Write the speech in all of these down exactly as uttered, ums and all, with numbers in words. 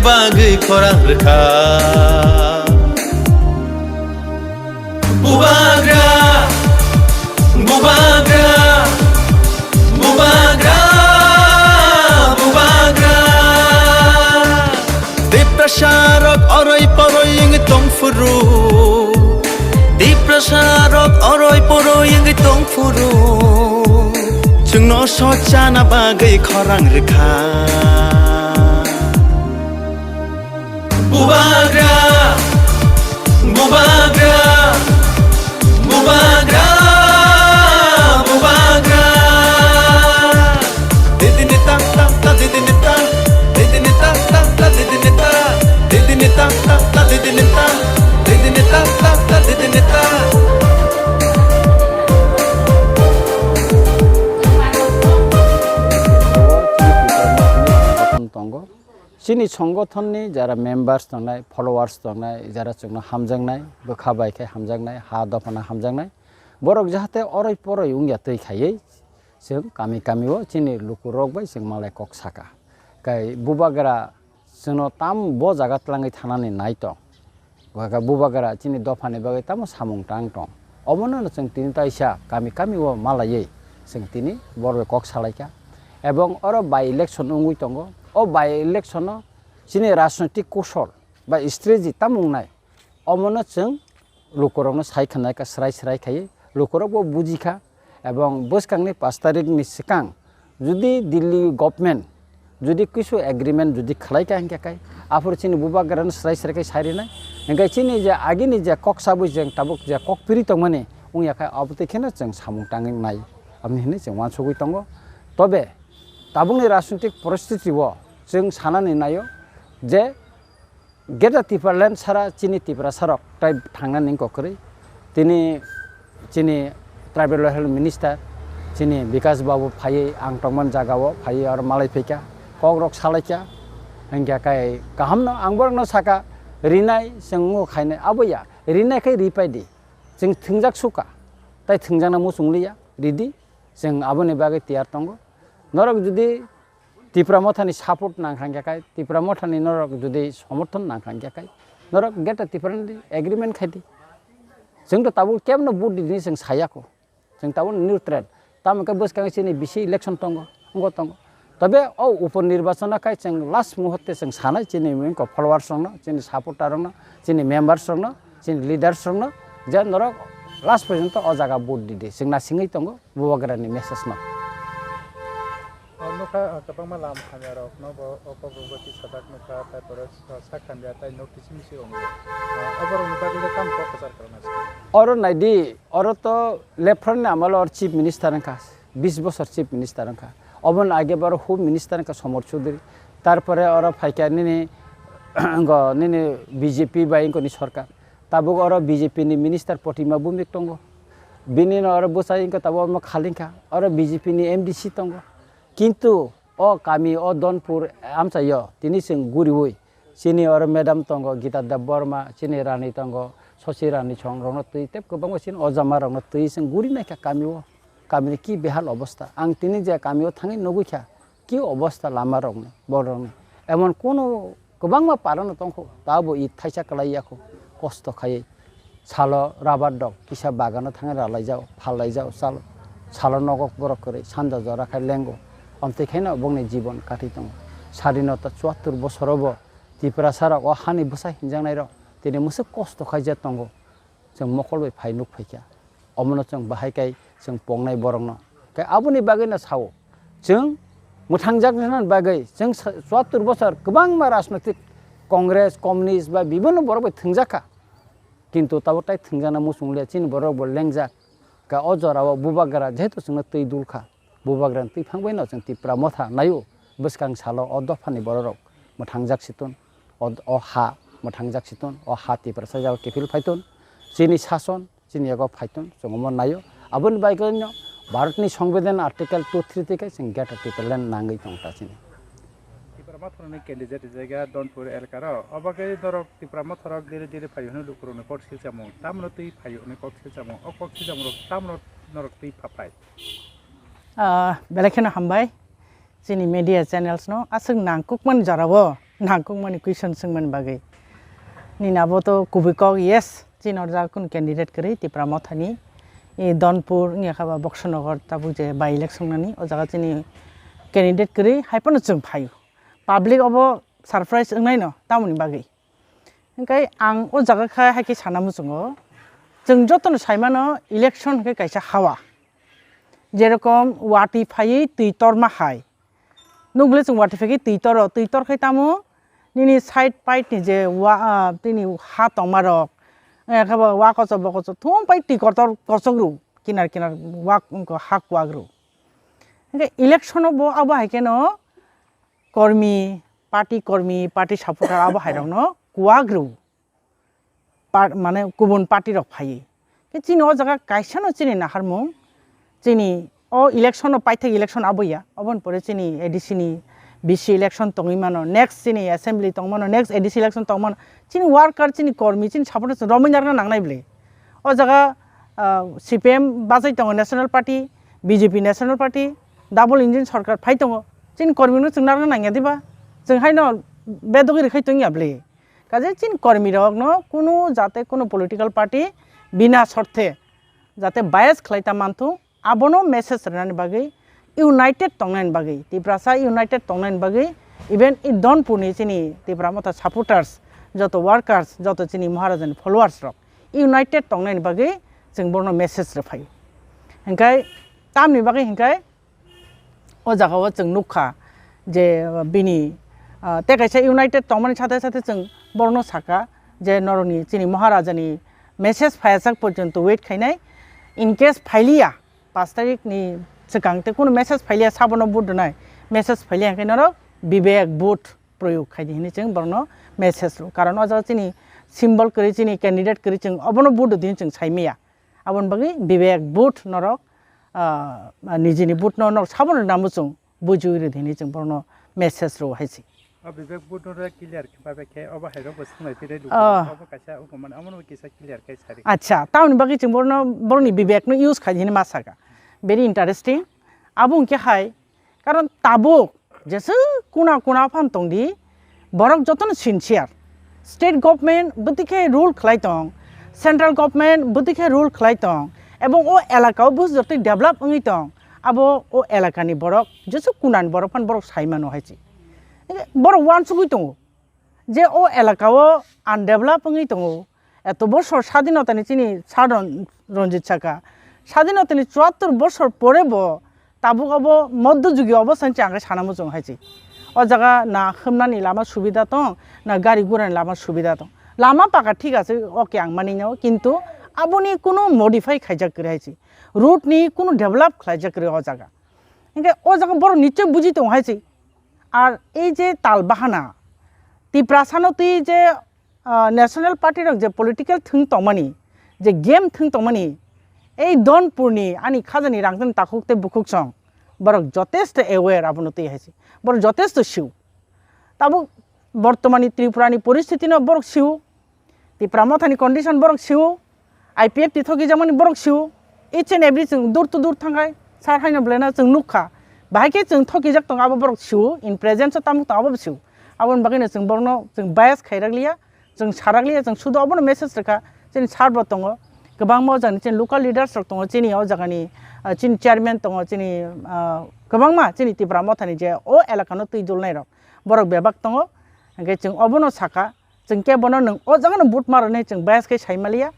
bagwi khorang rwkha. Bubagra, bubagra, bubagra, bubagra. Tiprasa rok oroi poroi wngwi tongphuru. Tiprasa rok oroi poroi wngwi tongphuru. Chwngno sochana bagwi khorang rwkha. Bubagra, bubagra, bubagra, bubagra. Didini ta ta ta didini ta, didini ta ta ta didini ta, didini ta ta ta didini ta, didini ta ta ta didini ta. Tongo. Chini songothonni jara members tongnai, followers tongnai, jara chwngno hamjaknai, bwkha bai khe hamjaknai, ha dophano hamjaknai, borok jahate oroi poroi wngya twi khaiwi chwng kami kami o chini lukurok bai chwng malai kok saka. Kai bubagra chwngno tam bo jaga twlangwi thanani nai tong. Bubagra chini dophani bagwi tamo samung tang tong. Obono no chwng tini taisa kami kami o malaiwi chwng tini borok kok salaikha. Ebong oro by election wngwi tongo. O by election o chini rajnoitik kusol ba strategy tamo wngnai. Omono chwng lukurokno sai khna kha, srai srai khaiwi lukurok bo bujikha. Ebong bwskangni pash tarikni swkang judi Delhi government judi kisu agreement judi khlai kha hinkhe kai aphuru chini bubagrano srai srai khe sai rinai. Hinkhe chini je agini je kok sabwi jeng tabuk je kok piri tongmani wngya khe abo twi kheno chwng samung tangwi nai, aboni hinwi chwng uansugwi tongo. Tobe tabukni rajnitik poristiti o chwng sanani naio je Greater Tipraland sara chini Tiprasa rok tai thangnani wngkha kwrwi. Tini chini Tribal Welfare Minister chini Bikash Babu phaiwi ang tongmani jagao phaiwi aro malai phaikha, kok rok salaikha. Hinkhe kai kahamno ang borokno saka rinai chwng wngkha khainai abo ya rinai khai ripai di. Chwng thwngjak sukha tai thwngjakna muchung liya ridi chwng aboni bagwi tiyar tongo. Norok judi Tipra Mothani support nang kha hinkhe kai, Tipra Mothani norok jodi somorthon nang kha hinkhe kai, norok Greater Tipraland agreement khai di. Chwng to tabuk kebno vote di hwnwi chwng saya kho. Chwng tabuk neutral. Tamo khe bwskang chini bisi election tongo, wngwi tongo. Tobe o upor nirbachon o kai chwng last muhurte chwng sanai chini wngkha followers rokno, chini supporter rokno, chini members rokno, chini leaders rokno je norok last porjonto o jaga vote di di. Chwng nasingwi tongo Bubagrani message no. O nokha, ah, kwbangma lam hamya rok no bo o kok rok bo tisajak nokha, tai pore, ah, sak hamya tai nok kisim si wngo. Ah, o borok ni bagwi le tamo kok kwchar kwrwngna se. Oro nai di, oro to left front ni amalo or chief minister wngkha, bis bosor chief minister wngkha. Oboni age bo oro home minister wngkha Somor Chowdhury. Tarpore oro phaikha nini, go nini B J P bai wngkha ni sorkar. Tabuk oro B J P ni minister Protima Bhowmik tongo. Bini no oro bwsai wngkha tabuk omo Khalingkha. Oro B J P ni M D C tongo. Kintu o kami o Donpur amchaio tini chwng guriui chini oro madam tongo Gita Debbarma, chini rani tongo Sosi Rani Chong rokno twi tei kwbangma chini ojama rokno twi chwng guri naikha kami o. Kamini ki behal obostha. Ang tini je kami o thangwi nugui kha ki obostha lama rokni, borok rokni. Emon kono kwbangma parano tongkho, tabo i thaisa kwlai yakho, kosto khaiwi. Salo rabar dok kisa bagano thangwi ralaijao, phallaijao, salo, salo nogo borok kwrwi, sanja jora khai lengo. Amtwi khaino bongni jibon kathi tongo. Sadinota chuattur bosorobo Tiprasa rok o hani bwsa hinjaknai rok tini mwswk kosto khaijak tongo. Chwng mokol bai phai nuk phaikha. Omono chwng bahai kai chwng pongnai borokno. Khe aboni bagwi no sao. Chwng mwthangjak nani bagwi chwng sa-, chuattur bosor kwbangma rajnoitik Congress, Communist ba bibinno borok bai thwngjakha. Kintu tabuk tai thwngjakna muchung le chini borok bo lengjak. Khe o jorao bubagra jehetu chwngno twi dulkha. Bubagrani twiphang bai no chwng Tipra Motha naio, bwskang salo o dophani bororok mwthangjak siton, o, o ha mwthangjak siton, o ha Tiprasa jaga kiphil phaitun, chini sason chini yago phaitun chwng omo naio. Aboni bagwi no Bharatni Songbidan Article two three twi khe chwng Greater Tipraland nangwi tong ta chini. Tipra Mothani candidate rijak ya Donpur elkaro, obo khe norok Tipra Mothorok dire dire phaio hwnwi lukurokni kok silchamung, tamno twi phaio hwnwi kok silchamung, o kok silchamungrok tamno norok twi pha phai? Ah, belai kheno hambai chini media channels no aswk nangkukmani jorao nangkukmani question swngmani bagwi. Nini abo to kubui kok, yes, chini o jaga kunu candidate kwrwi Tipra Mothani, e, Donpur wngya kha ba Boksonogor tabuk je by election nani o jaga chini candidate kwrwi hai phano chwng phaio. Public obo surprise wngnaino tamoni bagwi. Hwnkhe ang o jaga khe hai khe sana muchungo, chwng jotono saimano election hwnkhe kaisa hawa. Jerokom watwi phaiwi twi torma hai. Nukle chwng watwi phaiwi twi toro, twi tor khai tamo nini side pait ni je wa, ah, tini ha tongma rok, eh, khe bo wa kochok bo kochok thum pai twi kotor kochok ru, kinar kinar wa ha kwak ru. Hwnkhe election o bo abo hai kheno kormi, party kormi, party supporter abo hai rokno kwak ru. Par-, mane kubun party rok phaiwi. Khe chini o jaga kaisano chini naharmung, chini o election o paithak election aboya, oboni pore chini A D C ni B C election tongwi mano, next chini assembly tong mano, next A D C election tong mano, chini worker, chini kormi, chini supporters romwi narwkna nangnai bwle. O jaga, ah, C P M bachai tongo national party, B J P national party, double engine sorkar phai tongo, chini kormi no chwng narwkna nangya diba? Chwng haino bedogwi rwkhai tongya bwle. Kaje chini kormi rokno kunu jate kunu political party bina sorthe jate bias khlai ta manthung, abono message rwnani bagwi, united tongnani bagwi, Tiprasa united tongnani bagwi, even i Donpurni chini Tipra Motha supporters, joto workers, joto chini Maharajani followers rok united tongnani bagwi chwng bono message rwphai. Hwnkhe tamni bagwi hwnkhe o jaga o chwng nukha je bini, ah, tei kaisa united tongmani sathe sathe chwng borokno sakha je norokni chini Maharajani message phaiyasak porjonto wait khainai. In case phailiya, pash tarikh ni swkang tei kunu message phailiya, sabono vote rwnai, message phailiya hwnkhe norok Bibek vote proyog khaidi hinwi chwng borokno message rw. Karon o jaga chini symbol kwrwi, chini candidate kwrwi, chwng obono vote rwdi hinwi chwng saimaya. Aboni bagwi Bibek vote norok, ah, nijini vote no norok sabono rwna muchung bujiwi rwdi hinwi chwng borokno message rw hai se. O Bibek vote no clear khe babe khe obo hai rok bo swnglaiphi rw luku. Ah. Obo kaisa ungkha mani, omono bo kisa clear khe sari. Acha, tamoni bagwi chwng borokno, borokni Bibek no use khai hinwi ma saka. Very interesting. Abo hwnkhe hai, karon tabuk jeswk kuna kuna phan tongdi, borok jotono sincere. State government bwtwi khe rule khlai tong, central government bwtwi khe rule khlai tong, ebong o elaka o busi jotoi develop wngwi tong, abo o elakani borok jeswk kunani borok phan borok sai mano hai se. Borok uansugwi tongo je o elaka o undevelop wngwi tongo, eto bosor sadinotani chini Sir Ron-, Ranjit saka, sadinotani chuattor bosor pore bo tabuk obo moddo jugi obo sanchi ang khe sana muchung hai se. O jaga na himnani lama subida tong, na gari gurani lama subida tong. Lama paka thik ase, okay, ang mani nw, kintu aboni kunu modify khaijak kwrwi hai se. Road ni kunu develop khlaijak kwrwi o jaga. Hingke o jaga borok nichoi buji tong hai se. Ar ei je tal bahana, Tiprasa no twi je ah, national party rok je political thwng tongmani, je game thwng tongmani, ei Donpurni ani khajani rangchakni takhuk tei bukhuk song, borok jotesto aware abono twi hai se. Borok jotesto sio. Tabuk bortomani Tripurani poristitino borok sio. Tipra Mothani condition borok sio. I P F T thokijakmani borok sio. Each and every chwng door to door thangkhai, sir haino belai no chwng nukha. Bahai khe chwng thokijak tongo, abo borok sio, in presence o tamo tongo, abo bo sio. Aboni bagwino chwng borokno chwng bias khairak liya, chwng sarak liya, chwng sudu obono message rwkha. Chini sir bo tongo, kwbangma o jagani chini local leaders rok tongo, chini o jagani, ah, chini chairman tongo, chini, ah, kwbangma chini Tipra Mothani je o elaka no twi dulnai rok, borok bebak tongo. Hingke chwng obono sakha, chwng kebono nwng o jagano vote ma rwnai chwng bias khe sai maliya.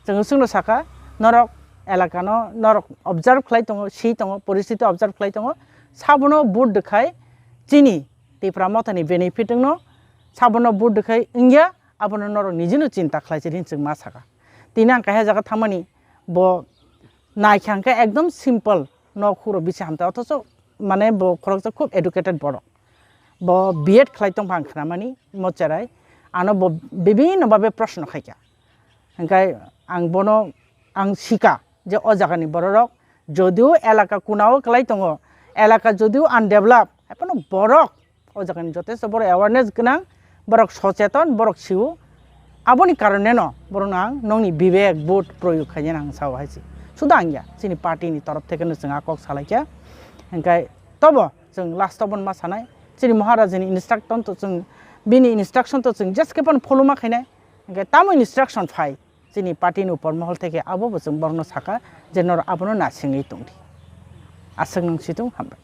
Chwng chwngno sakha, norok elakano norok observe khlai tongo, si tongo, poristiti observe khlai tongo, sabono vote rwkhai chini Tipra Mothani benefit wngno, sabono vote rwkhai wngya, abono norok nijino chinta khlai se hinwi chwng ma sakha. Tini ang kaisa jaga thangmani, bo naikha hwnkhe ekdom simple, nok huro bisi hamtai, othocho mane bo khoroksa khub educated borok. Bo B Ed khlai tongpha ang khnamani mo cherai, ano bo bibhinno bhabe proshno khaikha. Hingkhe ang bono ang sika je o jagani bororok jodio elaka kunao kwlai tongo, elaka jodio undevelop, haiphano borok o jagani jotesto borok awareness gwnang, borok socheton, borok sio. Aboni karoneno borokno ang nokni bibek vote proyog khainani ang sao hai se. Suda ang ya, chini party ni torof thekeno chwng a kok salaikha. Hingkhe tobo chwng last o bono ma sanai, chini Maharajani instruction to chwng Bini instruction to chwng jeske phano follow ma khainai. Hwnkhe tamo instruction phai chini party ni upor mohol theke abo bo chwng borokno saka je norok abono nasingwi tongdi. Aswk nung situng hambai.